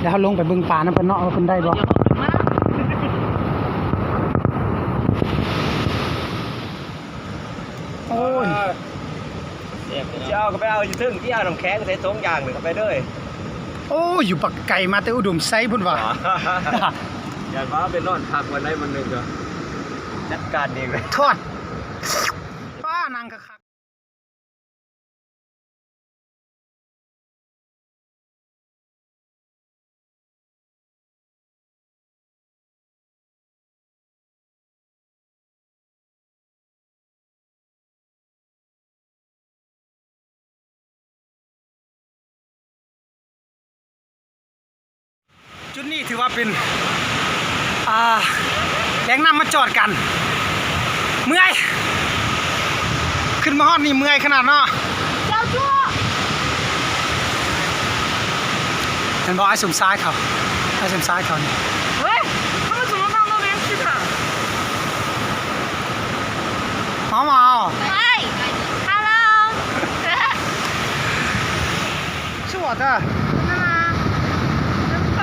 ດຽວເຮົາລົງໄປເບິ່ງປານຳເພິ່ນເນາະ ວ່າເພິ່ນໄດ້ບໍ່. ໂອ້ຍ ເຈົ້າກໍໄປເອົາຢູ່ເທິງ ທີ່ເອົານ້ຳແຂງໃສ່ຖົງຢ່າງໜຶ່ງເອົາໄປເດີ. ໂອ້ຍ ຢູ່ປາກໄກມາແຕ່ອຸດົມໄຊພຸ້ນວ່າ. ຢ້ານວ່າໄປນອນພັກວັນໃດວັນໜຶ່ງກໍຈັດການເອງເລີຍ. ທອດ ປ້ານັ່ງຄັກໆ. ຈຸດນີ້ຖືວ່າເປັນ ອ່າ ແຫຼ່ງນ້ຳມາຈອດກັນ. ເມື່ອຍ ຂຶ້ນມາຮອດນີ້ເມື່ອຍຂະໜາດເນາະ. ເຈົ້າຈຸ ແມ່ນບໍ່ ອ້າຍສົມຊາຍເຂົາ ອ້າຍສົມຊາຍເຂົານີ້. 喂，他们怎么放那边去的？毛毛。喂，Hello。是我的。真的吗？真棒。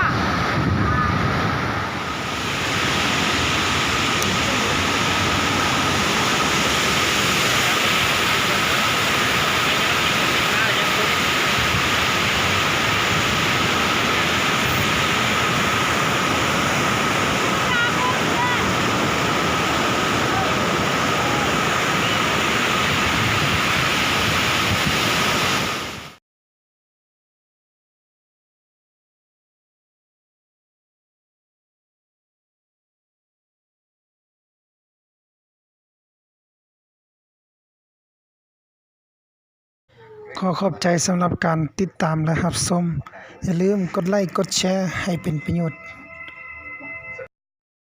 ຂໍຂອບໃຈສຳລັບການຕິດຕາມ ແລະ ຮັບຊົມ. ຢ່າລືມກົດໄລ້ ກົດແຊ ໃຫ້ເປັນປະໂຫຍດ.